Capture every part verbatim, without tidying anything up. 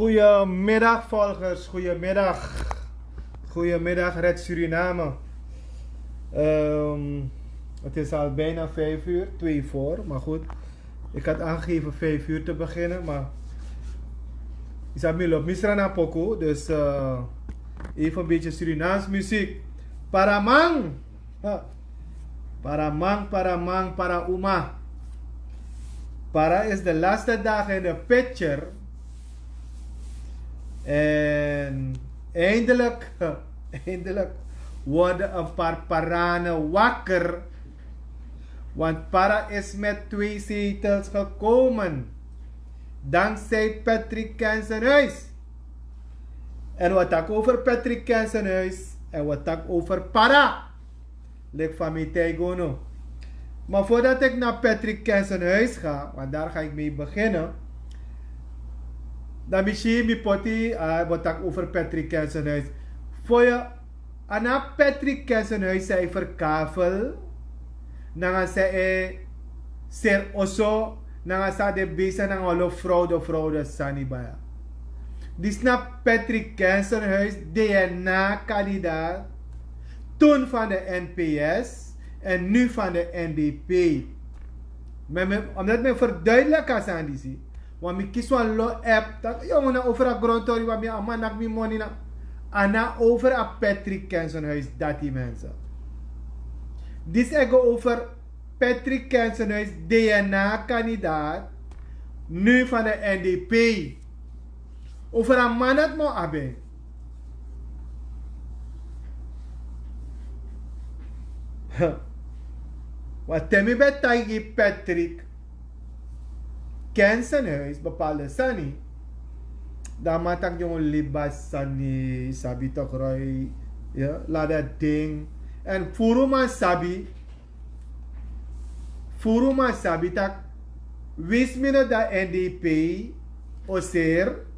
Goedemiddag, volgers. Goedemiddag. Goedemiddag, Red Suriname. Ehm, het is al bijna vijf uur, twee voor, maar goed. Ik had aangegeven vijf uur te beginnen, maar Isabel op Misra na Poco, dus eh, even een beetje Surinaams muziek. Paramang! Ha. Para man, para man, para uma. Para is de laatste dagen in de picture. En eindelijk, eindelijk worden een paar Paranen wakker. Want Para is met twee zetels gekomen. Dankzij Patrick Kensenhuis. En we tak over Patrick Kensenhuis. En we tak over Para. Lik van mi tijgono. Maar voordat ik naar Patrick Kensenhuis ga, want daar ga ik mee beginnen. Dan misschien mi poti, ah, we tak over Patrick Kensenhuis. Voor je, ana Patrick Kensenhuis zei verkavel. Nanga zei, eh, ser oso. Nanga san a de bezig nanga wan lo fraude fraude sani baya. Disi na Patrick Kensenhuis, DNA kandidaat, toen van de N P S en nu van de N D P. Omdat men verduidelijk kan zijn die zie. Want mi kisi wan lo app dat jongen na over a grondtori want mi a man nak mi moni na. Ana over a Patrick Kensenhuis dati mensen. Disi ego over Patrick Kensenhuis, DNA kandidaat, nu van de N D P. Over a man dat mo abe. Wat temi ben taigi Patrick Kensenhuis bepaalde sani. Dan man tak jongen liba sani sabi tok roi. Ya, lada ding. En furu man sabi. Furu man sabi tak wins mi no dan N D P. Oser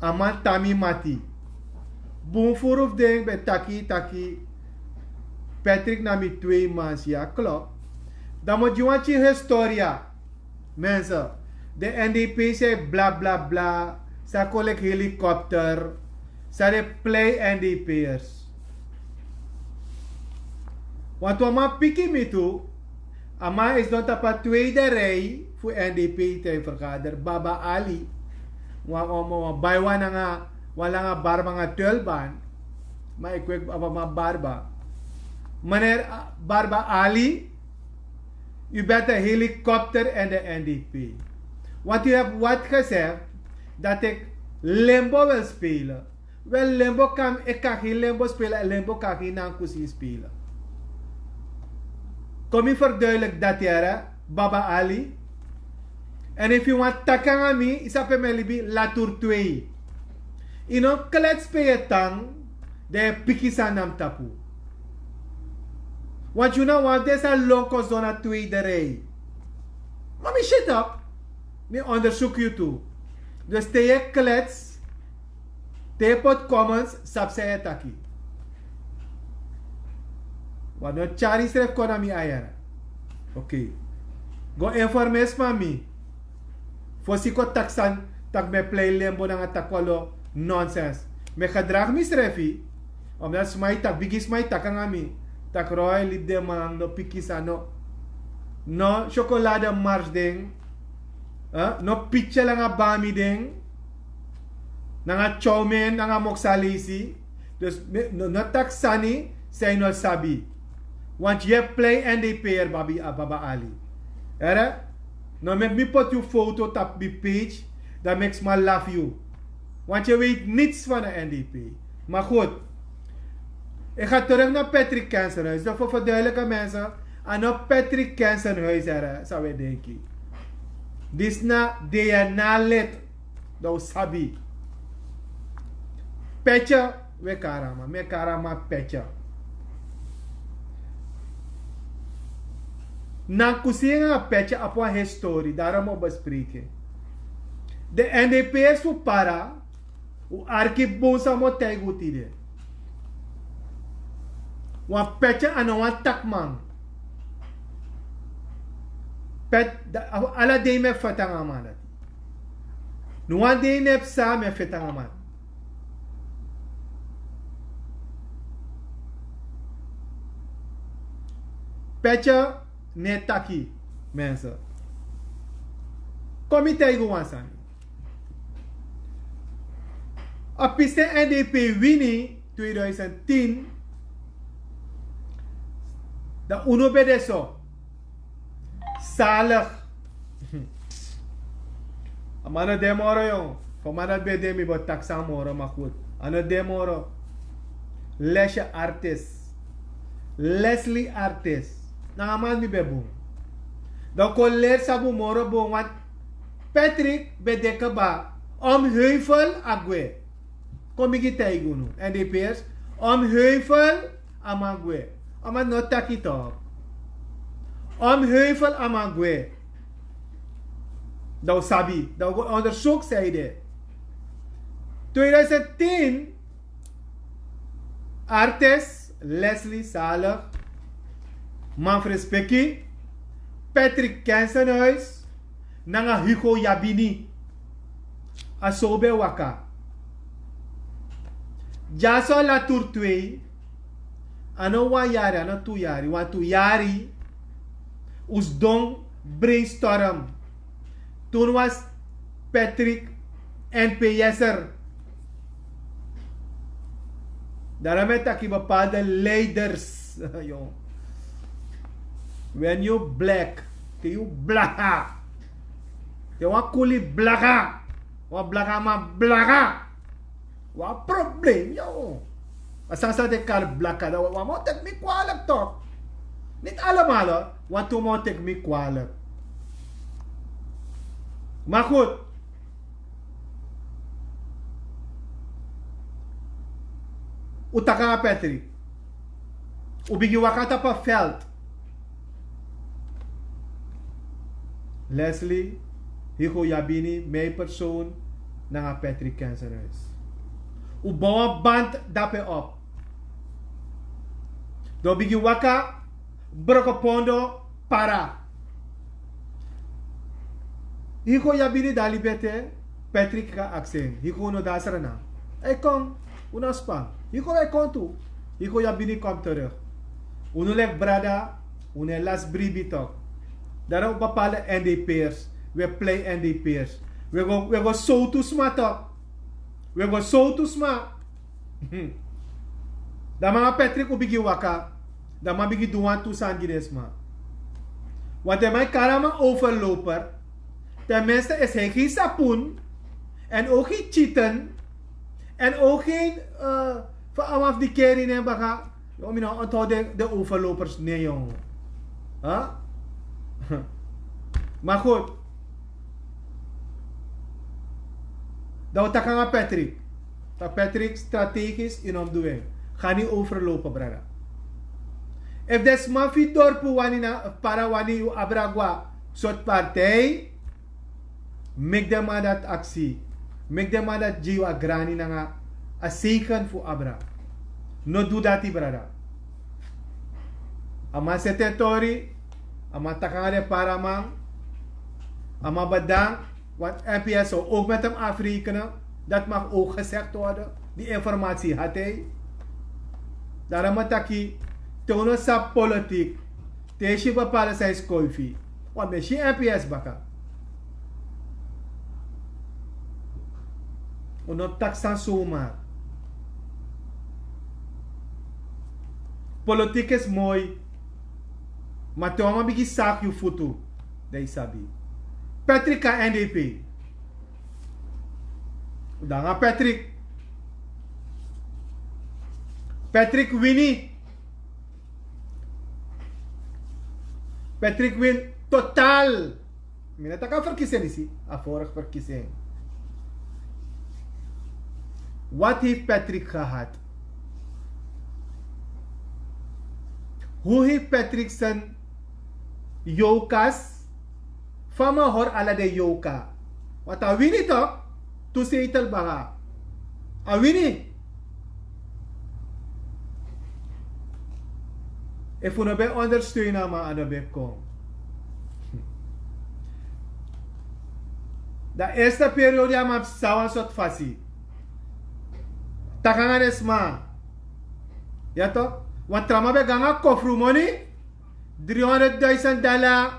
a man tami mati. Bun furu fu den ben taki taki Patrick na mi twee mans ya klop. Dan mo gi wan tyin historia. Mensen, de N D P zei bla bla bla. Sa kolek helikopter. Sa de plei N D P'ers. Want wan man piki mi tu. A man is don tapa tweede rij fu N D P tij vergader Baba Ali. Wan wan wan bai wan nanga wan langa barba nanga tulban. Ma ik wek baba man barba. Meneer Barba Ali, u bent de helikopter en de N D P. Want u hebt wat gezegd dat ik limbo wil spelen. Wel limbo kan ik kan geen limbo spelen en limbo kan geen nankusi spelen. Kom ik verduidelijk dat here, Baba Ali. En efu yu wani taki nanga mi yu sabi pe mi e libi latur twee. Yu no klets pe yu e tan. Dan yu e piki sani na mi tapu. Want yu na wan fu den sa lon kon sidon na tweede rij. Ma mi shit up. Mi ondersuku yu tu. Dus te yu e klets te yu e poti comments sabi san yu e taki. Wan no tyari srefi kon na mi ayara. Okei. Go informesi man mi. Fosi kon taki sani tak' mi e plei lembo nanga taki wan lo nonsens. Mi e gedragi misrefi. Omdati sma e taki bigi sma e taki nanga mi tak' roi libi den man no piki sani no. No syokolade mars den. No pitye langa bami den. Nanga tyowmen nanga moksa leisi. Dus no taki sani san yu no sabi. Want yu e plei èn den e pei eri babi a baba ali. Here. No meki mi poti yu foto tapu mi page. Dan meki sma lafu yu. Want yu e weiti nits fan a èn den e pei. Ma gud. Eki ga teruk na patrick kensenhuis dan fu ferduidiliki mense. A no patrick kensenhuis here san wi e denki. Disi na dna lid. Dan wi sabi. Petje. Wi e kari a man mi e kari a man petje. Nan kusin nanga petje abi wan histori daro mi o bespreki. Den èn den e pei eri fu para. Un arki bun san mi o taigi un tide. Wan petje a no wan takiman. Pet ala dei mi e feti nanga a man dati. No wan dei ne psa mi e feti nanga a man. Petje ne taki mense. Kon mi taigi un wan sani. A pisten èn den e pei wini tweduisend tin. Dan unu ben de so. Salig. A man no de moro yon. Fu a man dati ben de mi bo taki san moro ma gud. A no de moro. Lesye artis. Leslie artis. Nanga a man mi ben bun. Dan kon leri sabi un moro bun want patrick ben de kaba. Om heuvel a gwe. Kon bigin taigi unu èn den e pei eri. Om heuvel a man gwe. A man no taki tok. Om heuvel a man gwe. Dan wi sabi dan wi go ondersuku san yu de. Tweeduisend tin. Artis leslie salig. Man fu respeki. Patrick Kensenhuis nanga Hugo Yabini. A so ben waka. Dyaso a latur twee. A no wan yari, a no tu yari, wan tu yari. Un sidon brainstorm. Toen was Patrick N P S'er. Daarom e taki bepaalde leiders. Yo. When you black, te you blaga. Te wan kuli blaga. Wan blaga man blaga. Wan probleem, yo. A sani san den kari blaka, dan wan man o teki mi kwalijk toch. Niet allemaal, hoor. Wantu man o teki mi kwalijk. Maar goed. Un taki nanga Patrick. Un bigin waka tapu a veld. Leslie, Hugo Yabini, mijn persoon, nanga Patrick Kensenhuis. Un bow wan band dape op. Dan un bigin waka, Brokopondo, para. Hugo Yabini dan libi ete, Patrick kan aksi en. Hugo no de na Sranan. A e kon, un no span. Hugo e kon tu. Hugo Yabini kom terug. Unu leki brada, unu e lasi bribi toch. Daarom bepaalde N D P'ers, we play N D P'ers. We go, we go sowtu sma toch. We go sowtu sma. Dan man Patrick un bigin waka. Dan man bigin du wantu sani gi den sma. Want den man e kari a man overloper. Ten minste is hij geen sapun. En ook geen cheaten. En ook geen, eh, van a man fu di keri nen baka. Yo, mi no onthoud den, den overlopers, nee, jong. Huh? Maar goed. Dan un taki nanga Patrick. Dan Patrick, strategisch, yu no mus du en. Ga niet overlopen, brada. Efu den sma fu yu dorpu wani na, para wani yu abra go na sortu partij, meki den man dati aksi. Meki den man dati gi yu a grani nanga a zegen fu abra. No du dati, brada. A man seti en tori, a man taki nanga den paraman, a man bedank, want N P S zou ook met hem afrekenen. Dat mag ook gezegd worden. Die informatie had hij. Daarom taki, te un no sabi politiek, te yu si bepaalde sani e skoifi. Want mi e si N P S baka. Un no taki sani zomaar. Politiek is mooi. Maar te wan man bigin saki yu futu, dan yu sabi. Patrick a N D P. Dan a Patrick. Patrick wini. Patrick win totaal. Mi no taki a verkiezing disi, a vorige verkiezing. Wat heeft Patrick gehad? Hoe heeft Patrick zijn yokas? Fa mi hori ala den yoka. Want a wini toch, tu zetel baka. A wini. Efu un no ben ondersteun a man, a no ben kon. Dan eerste periode a man psa wan sortu fasi. Taki nanga den sma. Ya toch? Want tra man ben go nanga kofru moni. Dri honderd duisend dala,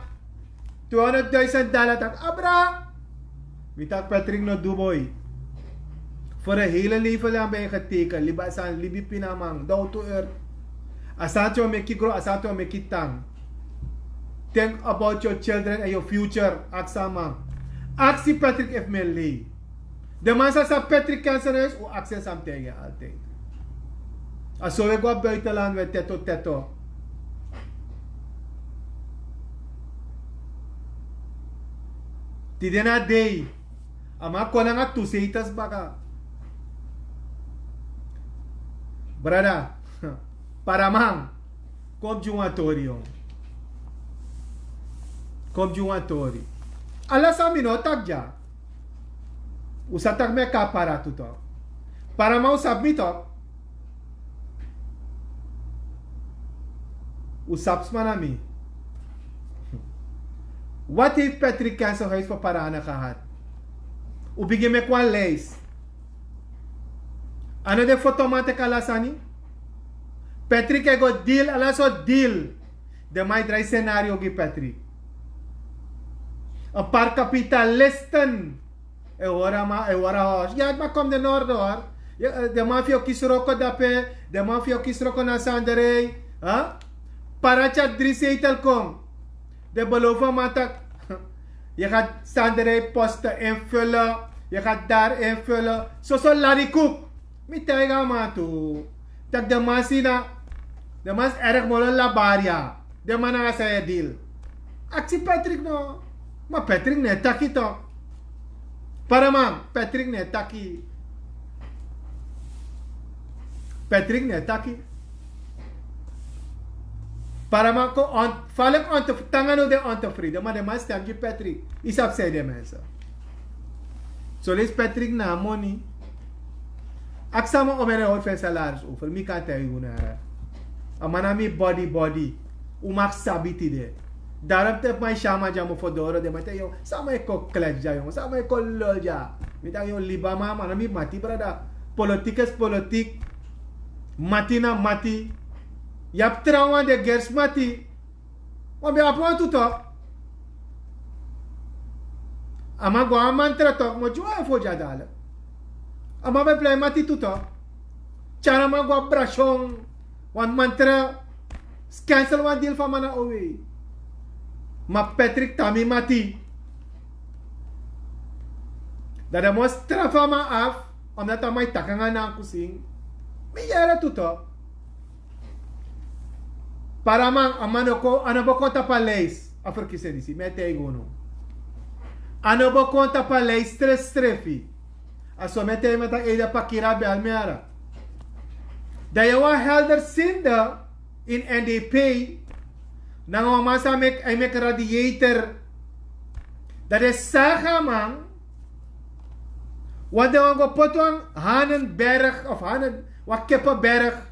twe honderd duisend dala, taki abra. Mi taki Patrick no du boi. Voor een hele leven lang ben je getekend. Libi a sani, libi pinaman, down to earth. A sani o meki gro, a sani o meki tan. Think about your children and your future. Aksi a man. Aksi Patrick efu mi e lei. Den man san sabi Patrick Kensenhuis, un aksi en san mi taigi en altijd. A so we go a buitenland, we teto teto. Tide na dei, a man kon nanga tu zetels baka. Brada, paraman. Kon gi un wan tori, yon. Kon gi un wan tori. Ala san mi no taki dya. Un sa taki mi e kon a para tu toch. Paraman, un sabi mi toch. Un sabi sma na mi. Wat heeft Patrick Kenselhuis voor parane gehad? U begin met wan lijst. Ano de fotoman te kalasani. Patrick e go deal, ala so deal. De man e drai scenario gi Patrick. Een paar kapitalisten. E hora ma, e hora hors. Ya, ma kom de noord hor. Ya, eh, de man fi o kisroko dape. De man fi o kisroko na Sanderij. Huh? Paratya drie zetel kom. De beloof a man tak. Je gaat Sanderij posten invullen. Je gaat daar invullen. Soso lari koek. Mi tijga man tu. Tak de man sina. De man is erg molo labaria. De man nanga saya deal. Aksi Patrick no. Ma Patrick ne taki to. Paraman, Patrick ne taki. Patrick ne taki. Paraman ko on, falek on te tanga no de on te vrede, maar de man stem gi Patrick. Isap zei de mensen. Zo lees Patrick na money. Aksama omere hoort van salaris over. Mi kan tijgen naar. A man na mi body body. U mag sabi tide. Daarom te mai shama dya mo fodoro de mai te yo. Sama e ko klets dya yo. Sama e ko lol dya. Mi ta yo libama man na mi mati brada. Politiek is politiek. Mati na mati. Yap trawan de gers mati. Wan ben apu wan tu to. A man go a mantra to mo dyu a fo dya dale. A man ben plei mati tu to. Tyari a man go a brashon. Wan mantra. Scancel wan dil fan man na owe. Ma Patrick tami mati. Dan dan mo strafu a man af. Omdat a man e taki nanga na kusin. Mi yere tu to. Paraman a man no kon a no bo kon tapu a lijst. A ferkisi en disi mi e taigi unu. A no bo kon tapu a lijst strefstrefi. A so mi e taigi mi a taki eida pakira bel mi ara. Dan yu wan helder sinde in N D P. Nanga wan man sa meki a e meki radiator. Dan den saga man. Wan den wan go poti wan hanenberg of hanen wan kippenberg.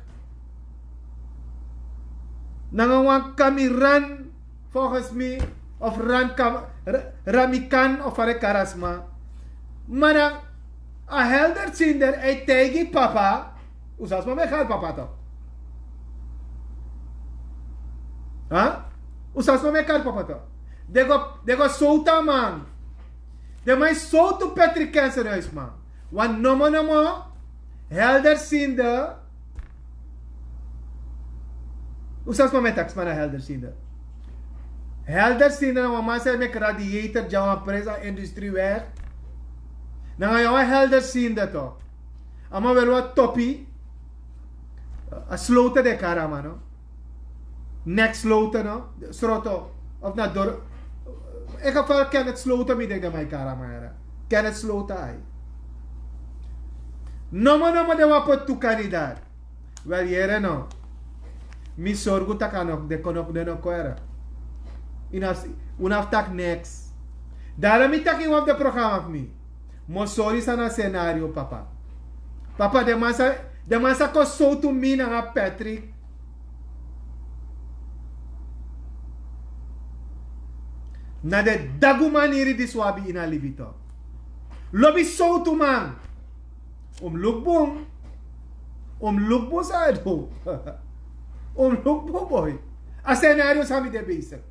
Nanga wan kamiran volgens mi of ran ramikan of fare karasma. Mana a helder sinder e taigi papa. Usasma me kari papa to. Ha? Usasma me kari papa to. Dego dego sowta man. De man e sowtu Patrick Kenserhuis man. Wan nomo nomo helder sinde. Usasma me taksma na helder sinde. Helder sinde na wan man sa e meki radiator dya wan prijs a industrie weg. Nanga yu a wan helder sinde to. A man weri wan topi. A sloten de kari a man no. Nek sloten no. Sroto of na dor. Eke fal ken het sloten mi dek de man e kari a man yara. Ken het sloten ai. Nomo nomo de wan poti tu kandidaat. Wel yere no. Mi sorgu tak' a no de kon no de no kon yara. Yu no abi unu abi taki neks. Daro mi taki wan fu de programa fu mi. Mosori san na scenario papa. Papa den man sa den man sa kon sowtu mi nanga Patrick. Na den dagu maniri disi un abi ini a libi to. Lobi sowtu man. Un mus luku bun. Un mus luku bun san a du. Un mus luku bun boi. A scenario san mi de besik.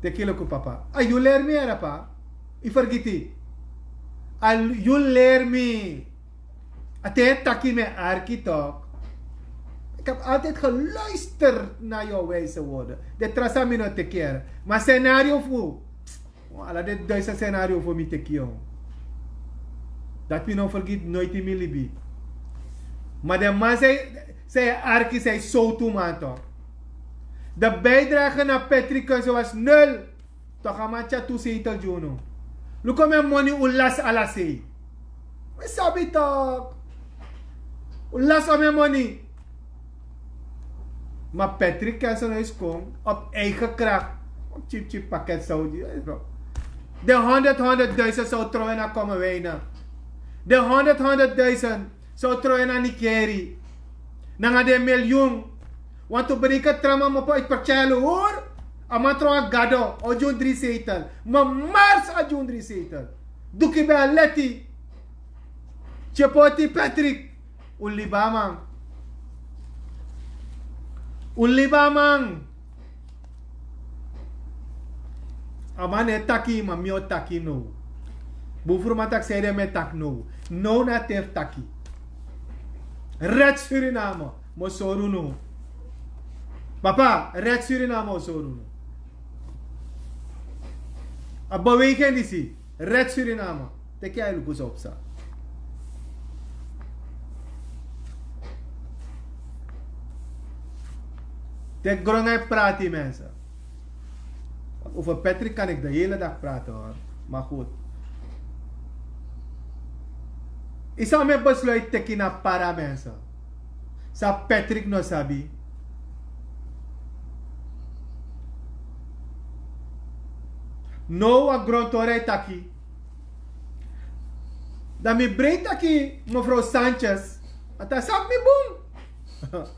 Teki luku papa a yu leri mi yara pa. Yu fergiti. A yu leri mi. A te yu e taki mi e arki tok. Ik heb altijd geluisterd na yu wijze woorden. De tra san mi no teki yara ma scenario fu ala den duisen scenario fu mi teki yu. Dati mi no fergiti noiti mi libi. Ma den man san yu e arki san yu sowtu man tok. De bijdrage na Patrick kunse was nul. Tok a man tyari tu seitel gi unu. Luku mi en moni un lasi ala sei. Mi sabi tok. Un lasi a mi en moni. Ma Patrick kensen no e skon op eigen krak. Op tyip tyip paket saudi. Den honderd honderdduisend san un trowe na komen weine. Den honderd honderdduisend san un trowe na nikeri. Nanga den miliyun. Wantu breken traman mopo iti pertyelo hori. A man tron a gado o gi un dri seitel. Ma mars a gi un dri seitel. Duki ben a leti. Tyepoti Patrick. Un libi a man. Un libi a man. A man no e taki ma mi o taki now. Bun fu ruman taki san ede mi e taki now. Now na a ten fu taki. Red Suriname. Mi o sori unu. Papa, Red Suriname o sori unu. A beweging disi, Red Suriname. Teki a e luku san o psa. Teki gronga e prati mense. Over Patrick kan ik de hele dag praten hoor. Maar goed. Isa mi e besluit teki na para mense. San Patrick no sabi. No wan grontori e taki. Dan mi breiti taki mevrouw Sanchez. A ta sabi mi bun.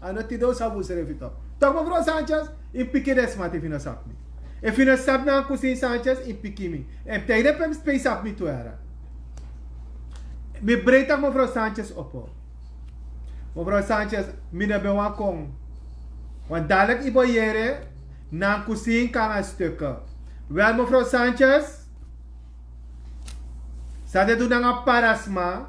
A no tide un sabi unsrefi tok. Tok mevrouw Sanchez, yu piki den sma te fu yu no sabi mi. Efu yu no sabi mi ankusin Sanchez, yu piki mi. En tide pe mi spei sabi mi tu era. Mi breiti taki mevrouw Sanchez opo. Mevrouw Sanchez, mi no ben wani kon. Want dadelijk yu bo yere, nankusin kan a stukken. Wel mevrouw Sanchez, san den du nanga parasma.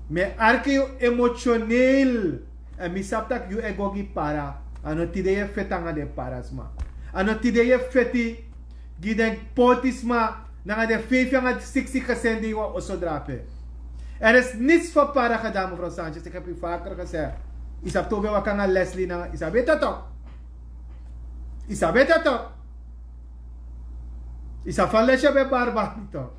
Mi e arki yu emotioneel. En mi sabi tak' yu e go gi para. A no tide yu e feti nanga den parasma. A no tide yu e feti gi den pôtisma nanga den feifi nanga siksi gesin di yu wan oso drape. Er is niets voor para gedaan mevrouw Sanchez, ik heb u vaker gezegd. Yu sabi tu ben waka nanga Leslie nanga yu sabi ete tok. Yu sabi ete tok. Yu sabi fa Leslie ben bari bari mi tok.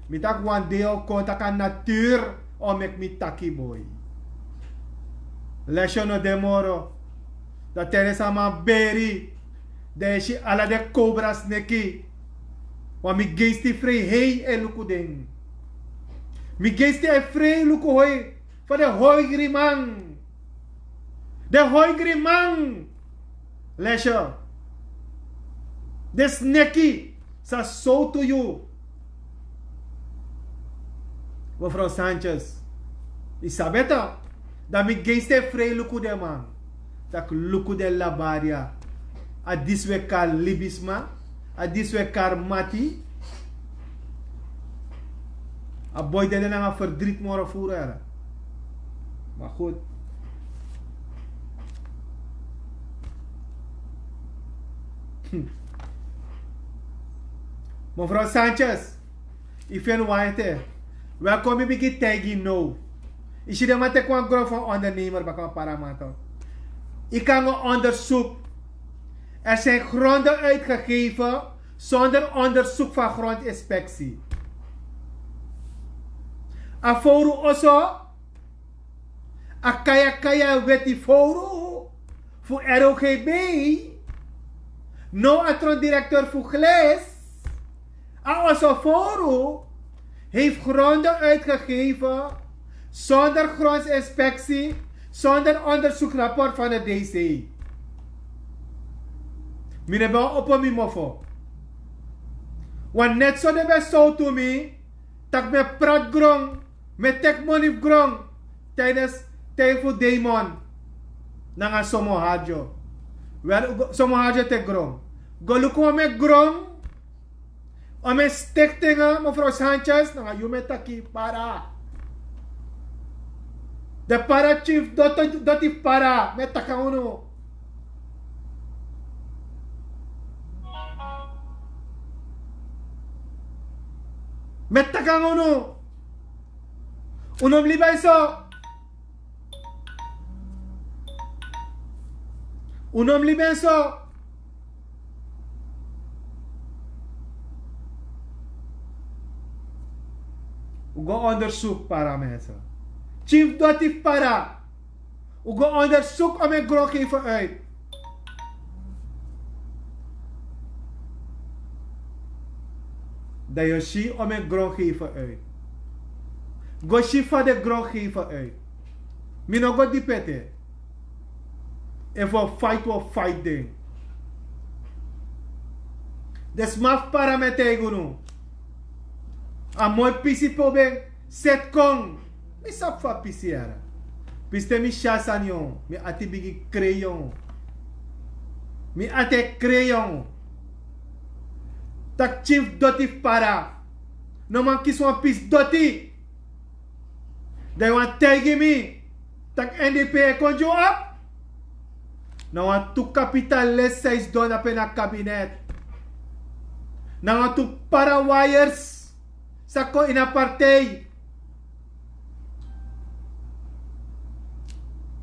Mi taki wan dei o kon taki a natuur o meki mi taki boi. Leslie no de moro. Dan te den sama beri, dan yu si ala den kobra sneki. Wan mi geisti frei hei e luku den. Mi geisti e frei luku hoi. Fa den hoi griman. Den hoi griman. Leslie. Den sneki sa sowtu yu. Mevrouw Sanchez, yu sabi ete. Dan mi geisti e frei luku den man. Tak' luku den labaria. A disi we kari libisma. A disi we kari mati. A boi dede nanga ferdriet moro furu era. Maar goed. Mevrouw Sanchez, yu feni wan ete. Welkom yu bigin taigi now. Yu si den man teki wan gron fu wan ondernemer baka wan paramato. Yu kan go onderzoek. Er zijn gronden uitgegeven zonder onderzoek van grondinspectie. A fowru oso. A kaya kaya weti fowru fu R O G B. No a tron directeur fu Glis. A oso fowru heeft gronden uitgegeven zonder grondinspectie, zonder onderzoeksrapport van de D C. Mi no ben opo mi mofo. Want net so den ben sowtu mi tak' mi e prati gron. Mi e teki moni fu gron. Tijdens tijd fu demon. Nanga somo hadyo. Wel somo hadyo teki gron. Go luku wan mi e gron. Wan mi e stektenga mevrouw Sanchez nanga yu mi e taki para. De para chief doti fu para mi e taki nanga unu. Mi e taki nanga unu. Un no mus libi en so. Un no mus libi en so. Un go onderzoek para mensen. Chief doti fu para. Un go onderzoek om en grongever uit. Dan yu si om en grongever uit. Go si fa den grongever uit. Mi no go dipi ete. Efu wi o fight wi o fight den. Den sma fu para mi e taigi unu. A moi pisi pe un ben seti kon. Mi sabi fa pisi yara. Piste mi si a sani yon. Mi ati bigi kreyon. Mi ati e kreyon. Tak' tyinfu doti fu para. No man kisi wan pisi doti. Dan yu wani taigi mi tak' N D P e kon gi unu apu? Na wantu kapitalist san e sidon dape na kabinet. Na wantu parawayers san kon ini a partij.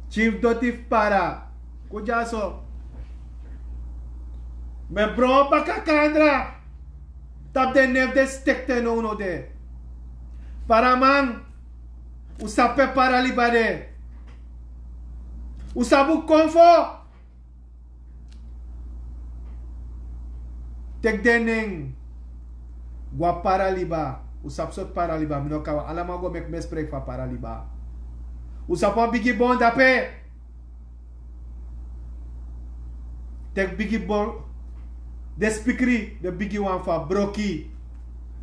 Tyinfu doti fu para. Kon dyaso. Mi e bron baka kandra tapu den nen fu den stekte nownow de. Paraman, un sabi pe para liba de. Un sabi un konfo. Teki den nen. Go na para liba. Un sabi sortu para liba. Mi no kan wan alaman go meki mi e spreki fu a para liba. Un sabi wan bigi bon dape. Teki bigi bon. Den spikri, den bigi wan fu a broki.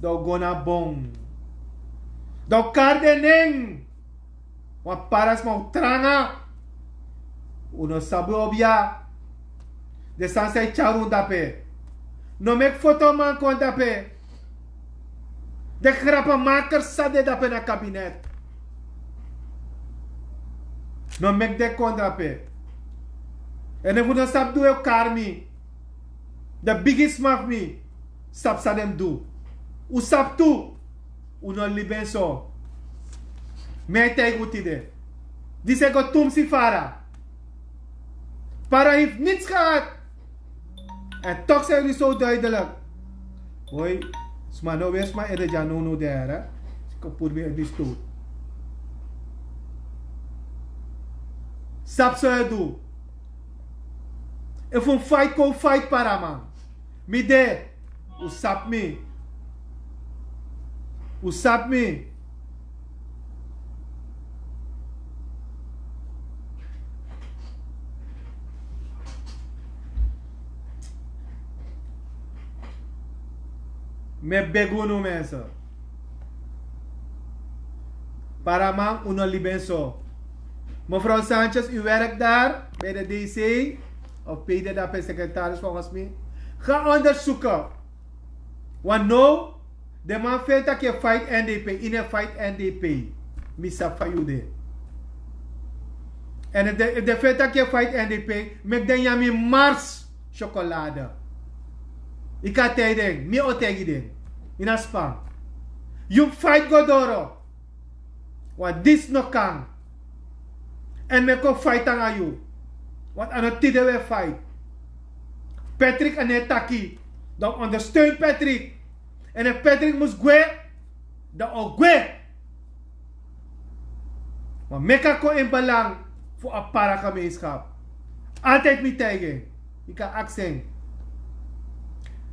Dan un go na bon. Dan un kari den nen. Wan para sma un tranga. Un no sabi obia. Den sani san e tyari un dape. No meki fotoman kon dape. Den grapenmakers san de dape na kabinet. No meki den kon dape. Èn efu un no sabi di un e kari mi. Den bigi sma fu mi sabi san den mus du. Un sabi tu. Un no libi en so. Mi e taigi un tide. Disi e go tumsi fara. Para hefi nits gehad. Èn tok' san yu so duidelik. Hoi. Sma no weri sma ede dya nownow de yara. Si kon puru mi en di stori. Sabi san yu e du. Efu un faiti kon un faiti paraman. Mi de. Un sabi mi. Un sabi mi. Mi e begi unu mense. Paraman, un no libi en so. Mevrouw Sanchez, u werkt daar bij de D C of P D dape, secretaris volgens mij. Ga onderzoeken. Want now, den man feni tak' yu e faiti N D P, yu no e faiti N D P. Mi sabi fa yu de. Èn efu den, efu den feni tak' yu e faiti N D P, meki den nyan mi mars syokolade. Yu kan taigi den, mi o taigi den. Yu na span. Yu mus faiti go doro. Want disi no kan. Èn mi e kon faiti nanga yu. Want a no tide un e faiti. Patrick a no e taki. Dan un ondersteun Patrick. Èn efu Patrick mus gwe, dan un o gwe. Ma meki a kon ini belang fu a paragemeenschap. Altijd mi taigi en. Yu kan aksi en.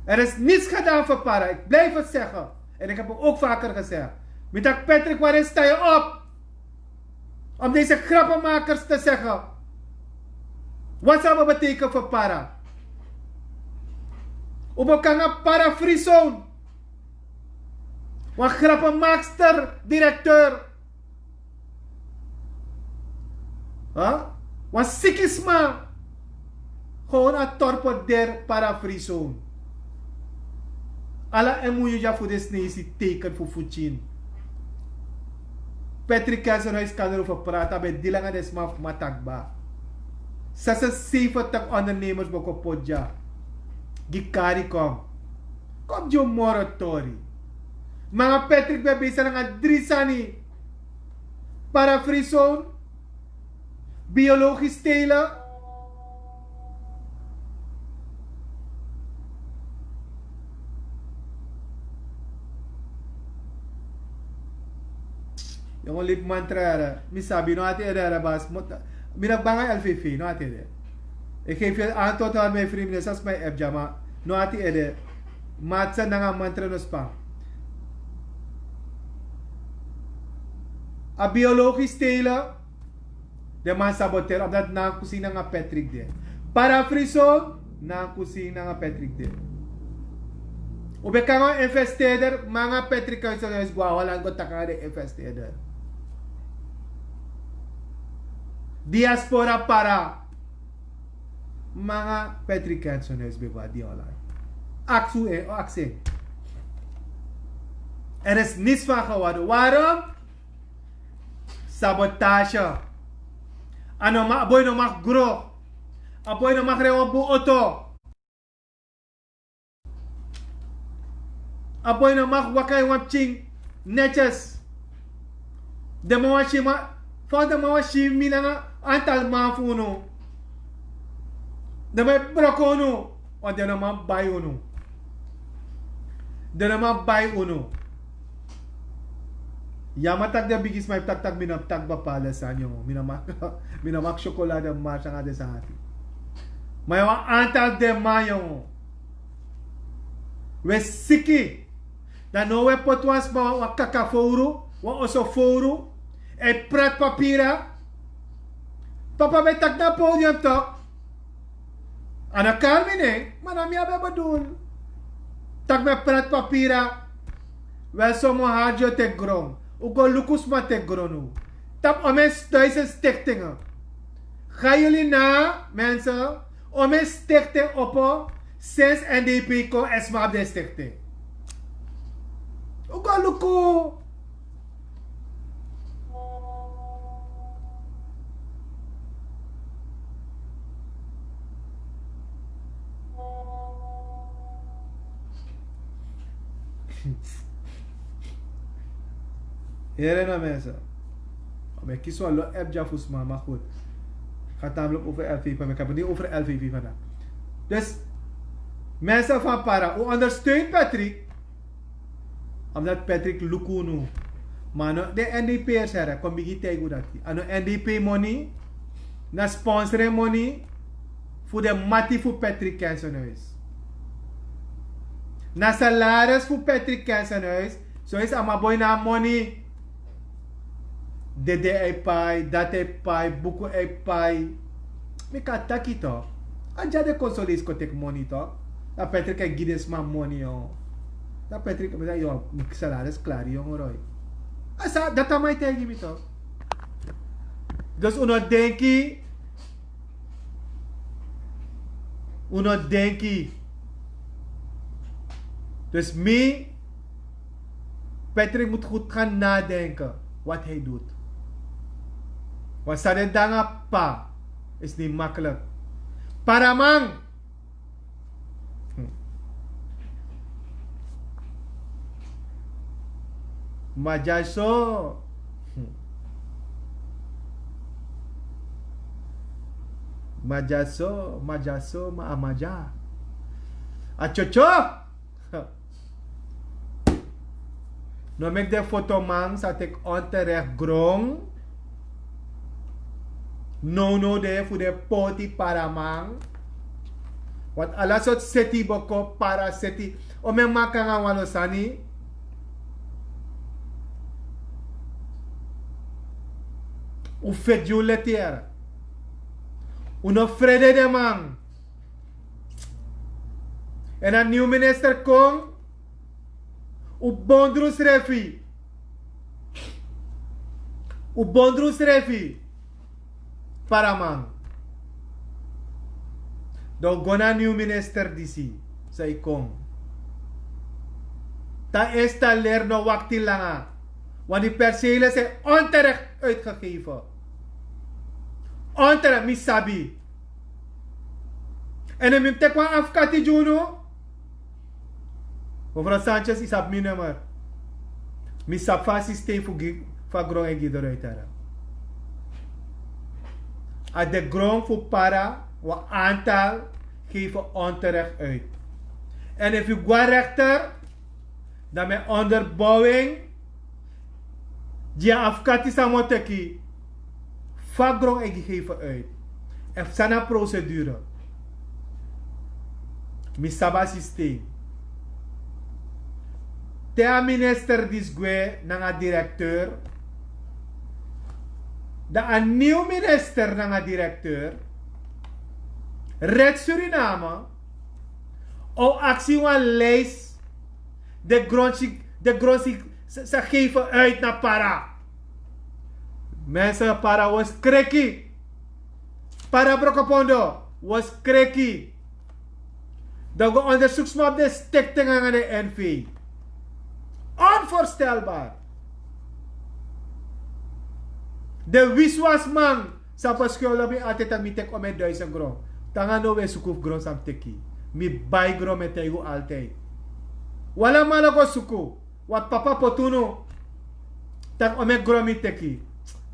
Er is niets gedaan voor para. Ik blijf het zeggen. En ik heb het ook vaker gezegd. Mi taki Patrick, wanneer sta je op om deze grappenmakers te zeggen wat ze hebben betekend voor para? Un ben kon nanga Para Free Zone. Wan grappenmaakster, directeur. Huh? Wan siki sma. Gewoon a torpederi Para Free Zone. Ala en muyu dya fu den Snesi teken fu futyin. Patrick Kelsenhuis kan erover praten, a ben e deal nanga den sma fu Matakba. Zesenzeventig ondernemers ben kon poti dya. Gi CARICOM. Kon gi un moro tori. Ma nanga Patrick ben bezig nanga dri sani. Para Free Zone. Biologisch telen. Yongo libi mantra yara. Mi sabi no ati ede yara bas. Mi no banga L V V, no ati ede. Ik geef je antwoord aan mijn vrienden, sas mijn app jama. No ati ede. Matse nanga mantra no span. A biologisch telen. Den man saboteri omdat Nankusi nanga Patrick de. Para Free Zone, Nankusi nanga Patrick de. Un ben kan go investeerder, manga Patrick Kuisenhuis go a Holland go taki nanga den investeerder. Diaspora para, manga Patrick Kuisenhuis ben go a di Holland. Aksi un en, aksi en. Er is niets van geworden. Waarom? Sabotage. A no mag, a boi no mag gro. A boi no mag rijden op auto. A boi no mag waka in wan pikin netjes. Den man wan si ma, fa den man wan si mi nanga aantal man fu unu. Den man e broko unu, want den no man bai unu. Den no man bai unu. Ya man taki den bigisma e taki taki mi no taki bepaalde sani, yongo. Mi no mag, mi no mag chocolade mars nanga den sani. Ma ya wan aantal den man, yongo. We siki. Dan now we poti wan sma, wan kaka fowru, wan oso fowru. E prati papira. Papa ben taki na podium tok. A no kari mi nen, ma na mi a ben bedoel. Tak' mi e prati papira. We somo hari yu teki gron. Un go luku sma teki gron. Tapu omeni duizend stichtingen. Ga yuli na, mensen, omeni stichting opo, sinds N D P kon en sma abi den stichting. Un go luku. Here na mensen. We kiezen wel een appje voor sma, maar goed. Gaat namelijk over L V V, maar ik heb het niet over L V V vandaag. Dus mensen van Para, u ondersteunt Patrick. Omdat Patrick luku unu. Ma no, den N D P'ers here, kon bigin taigi unu dati. A no N D P money, na sponsoring money, fu den mati fu Patrick Kuisenhuis. Na salaris fu Patrick Kuisenhuis, so is a man boi na money. Dede e pai, dati e pai, buku e pai. Mi kan taki tok. A dya den kon son leisi kon teki money tok. Dan Patrick e gi den sma money, yo. Dan Patrick, mi taki, yo, mi salaris klari, yongo Roy. A sa, dati a man e taigi mi tok. Dus un no denki, un no denki. Dus mi, Patrick moet goed gaan nadenken wat hij doet. Want san den du nanga p'pa is niet makkelijk. Paraman. Hm. Ma dya so. Hm. Ma dya so, ma dya so, ma a ma dya. A tyotyo. No meki den fotoman sa teki onterecht gron. No, no, den fu den poti Paraman. Want ala sortu seti boko, Para seti. O men maki nanga wan lo sani. Un feti un leti here. Un no frede den man. En a nieuw minister kon, un bondru srefi. Un bondru srefi. Paraman. Dan un go na a nieuw minister disi. San e kon. Dan installeer, no wakti langa. Want die percelen zijn onterecht uitgegeven. Onterecht, mi sabi. En mi teki wan afkati gi unu. Mevrouw Sanchez, yu sabi mi nummer. Mi sabi fa a systeem fu gi, fu a gron e gi eruit here. A de gron fu Para, wan aantal geven onterecht uit. En efu yu go na rechter, dan mi onderbouwing, gi a afkati san mi o teki, fa gron e gi geven uit. Efu san na procedure. Mi sabi a systeem. Te a minister disi gwe nanga directeur, dan a nieuw minister nanga directeur, Red Suriname, o aksi wan lijst De gronsi, de gronsi sa geven uit na para. Mensen, para was kreki. Para brokopondo was kreki. Dan go onderzoek sma op de stikting aan de N V. Onvoorstelbaar. De wiswasman sa beschuldig mi altijd dat mi tek om met duizend gron. Tanga no we suku fu gron sam teki. Mi bai gron met teigu altijd. Wala malo go suku. Wat papa potunu. Tak om met gron mi teki.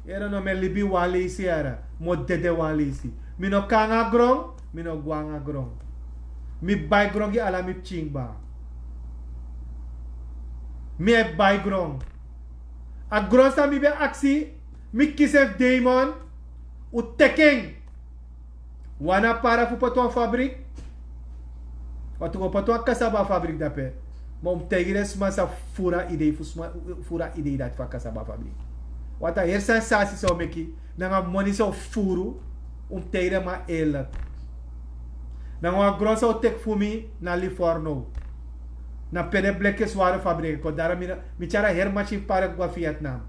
Ere no me libi wan leisi ere. Mo dede wan leisi. Mi no kanga gron. Mi no gwanga gron. Mi bai gron gi ala mi pikin kba. Mi e bai gron. A gron sa mi ben aksi, mi kisi en fu demon. Un teki en. Wan na para fu poti wan fabrik. Wan tu go poti wan kasaba fabrik dape. Ma un mus taigi den sma sa furu a idei fu sma, furu a idei dati fu a kasaba fabrik. Wan ta heri sani sasi sa un meki, nanga moni sa un furu. Un mus taigi den man eerlik. Nanga wan gron sa un teki fu mi na Livorno. Na pe den bleki sware fabriki kon, dara mi na, mi tyari a heri masin fu para go na Vietnam.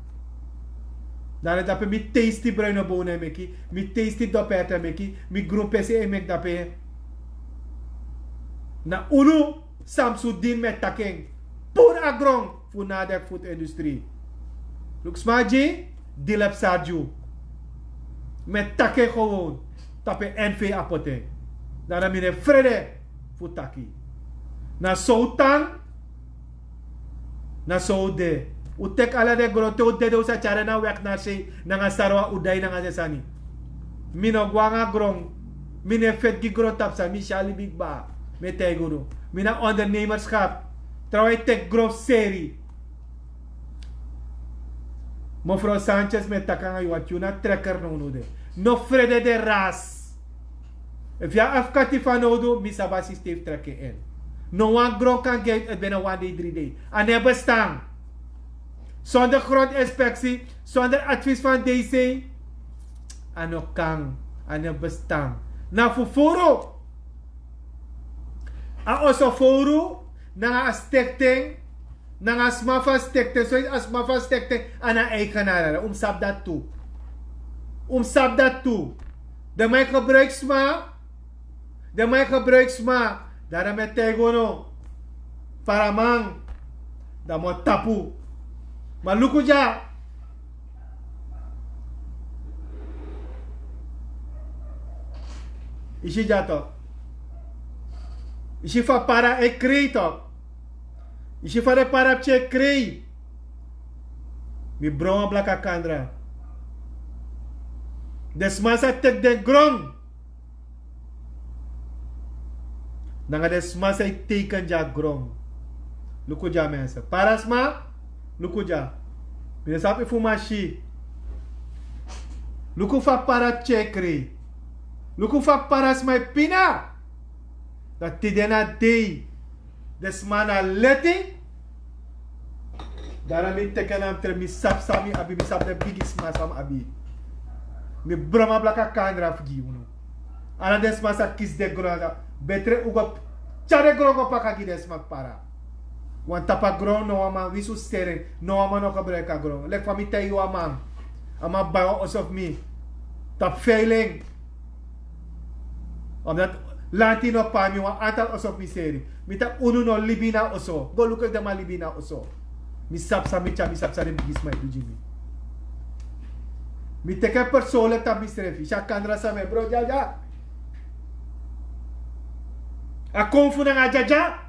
Dara dape mi teisti bruine bonen e meki, mi teisti doperto e meki, mi grun pesi e meki dape. Na unu Samsudin mi e taki en. Puru a gron fu na deki fu industri. Luku sma gi, dilep sari gi un. Mi e taki en gewoon tapu en N V a poti en. Dara mi no e frede fu taki. Na so un tan, na so un de. Un teki ala den gron te un dede un sa tyari en na wèk na sei nanga sarwa un dai nanga den sani. Mi no go nanga gron. Mi no e feti gi gron tapu sani, mi si a libi kba. Mi e taigi unu. Mi na ondernemerschap. Trawan e teki gron fu seri. Mevrouw Sanchez, mi e taki nanga yu, want yu na trekker nownow de. No frede den ras. Efu yu abi afkati fanowdu, mi sabi a systeem fu trek en in. No wan gron kan gi en uit binnen wan dei, dri dei. A no e bestaan. Zonder grondinspectie, zonder advies van D C. A no kan, a no e bestaan. Na fufuru. A oso furu, nanga a stikting, nanga a sma fu a stikting, so a sma fu a stikting, a na eigenaar. Un mus sabi dati tu. Un mus sabi dati tu. Den man e gebruik sma. Den man e gebruik sma. Dati mi e taigi unu. Paraman. Dan mi o tapu. Ma luku dya. Yu si dya tok. Yu si fa para e krei tok. Yu si fa den para pikin e krei. Mi bron wan blaka kandra. Den sma sa teki den gron. Nanga den sma sa e teiken dya gron. Luku dya, mensen. Para sma, luku dya. Mi no sabi fu un man si. Luku fa para pikin e krei. Luku fa para sma e pina. Dan tide na dei. Den sma na leti. Dati mi teki en na mi tre, mi sabi san mi abi, mi sabi den bigi sma san mi abi. Mi bron wan blaka kandra fu gi unu. Ala den sma sa kisi den gron dati, betre un go tyari den gron go paka gi den sma fu para. Want tapu a gron no wan man, winsi un seri en, no wan man no gebruik a gron. Leki fa mi taigi wan man. A man bai wan oso fu mi. Tapu veiling. Omdat lanti no pai mi, wan aantal oso fu mi seri. Mi taki unu no libi na oso. Go luku efu den man libi na oso. Mi sabi san mi tyari, mi sabi san den bigisma e du gi mi. Mi teki en persoonlijk tapu misrefi. Yu si a kandra san mi e bron dya dya. A kon fu nanga dya dya.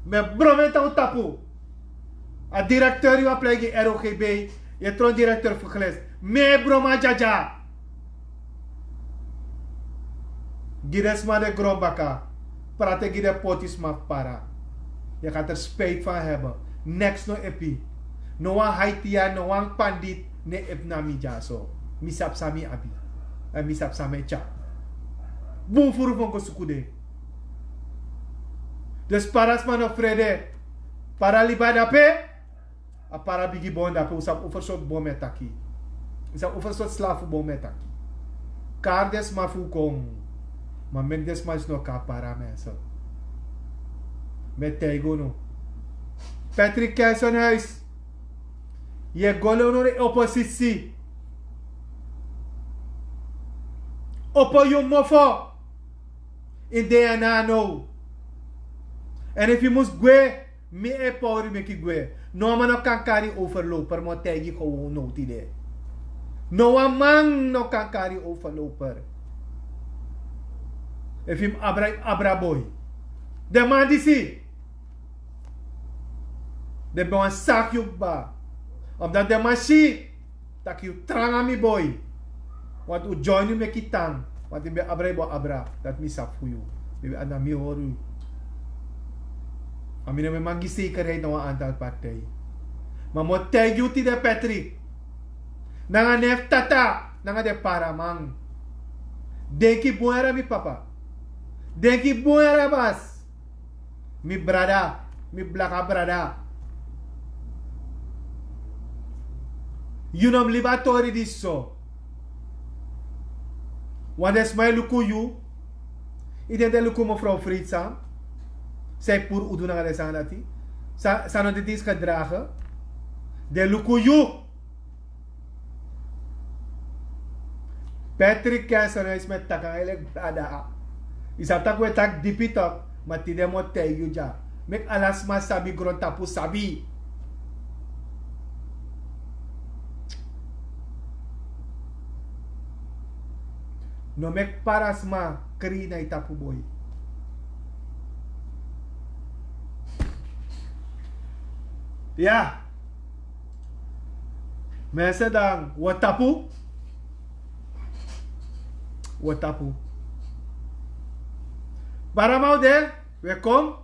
Mi e bron en tapu tapu. A directeur yu apply gi R O G B, yu e tron directeur fu gles. Mi e bron a dya dya. Gi den sma den gron baka. Prati gi den poti sma fu para. Yu gaat er spijt van hebben. Neks no epi. No wan Haitian, no wan pandit no e epi na mi dyaso. Mi sabi san mi abi. Èn mi sabi san mi e tyari. Bun furu fu mi go suku den. Dus para sma no frede. Para libi dape. A para bigi bon dape, un sabi over sortu bon mi e taki. Un sabi over sortu slafu bon mi e taki. Kari den sma fu un kon. Ma meki den sma disi no kon na para, mensen. Mi e taigi unu. Patrick Kensonhuis, yu e go lon no de oposisi. Opo yu mofo. In de ya na now. En efu yu mus gwe, mi e pori meki gwe. No a man no kan kari overloper, mi o taigi yu gewoon now tide. No a man no kan kari overloper. Efu yu mus abra, abra boi. Den man disi, den ben wan saki yu kba. Omdat den man si taki yu tranga mi boi. Want un join yu meki tan. Want yu ben abra yu bo abra. Dati mi sabi fu yu. Bebi a na mi hori yu. A mi no mi man gi zekerheid na wan antal partij. Ma mi o taigi yu tide Patrick. Nanga nef tata nanga den paraman. Denki bun yara mi papa. Denki bun yara bas. Mi brada, mi blaka brada. Yu no mus libi a tori disi so. Wan den sma e luku yu. Yu den de luku mefrow Frits san. San yu puru udu nanga den sani dati. San no de disi gedragen. Den luku yu. Patrick Kensonhuis mi e taki nanga yu leki brada. Yu sabi tak' un e taki dipi tok. Ma tide mi o taigi yu dya. Meki ala sma sabi, grontapu sabi. No meki parasma kri na yu tapu boi. Ya. Mensen, dan watapu. Watapu. Barama u de, we kom.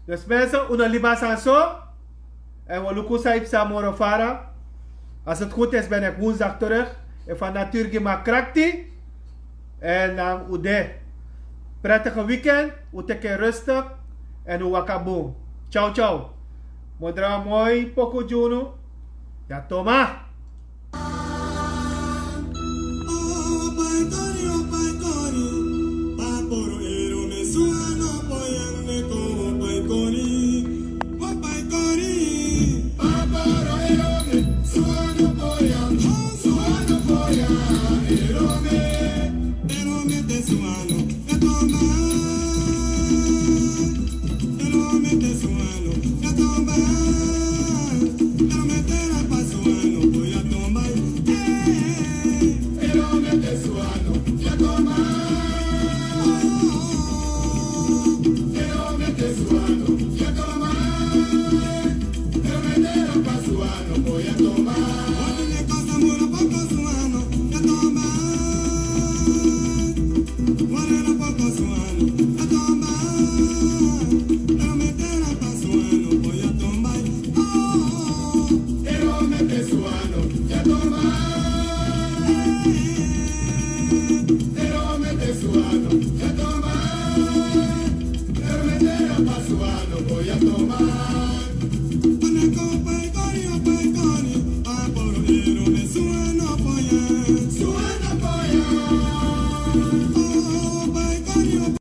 Dus mensen, un no libi a sani so. En we luku san yu psa moro fara. Als het goed is ben ik woensdag terug. En van natuur gi makrakti. En dan u de. Prettige weekend. U teke rustig. En u waka bun. Ciao, ciao. Modra moi poku djunu. Ya toma.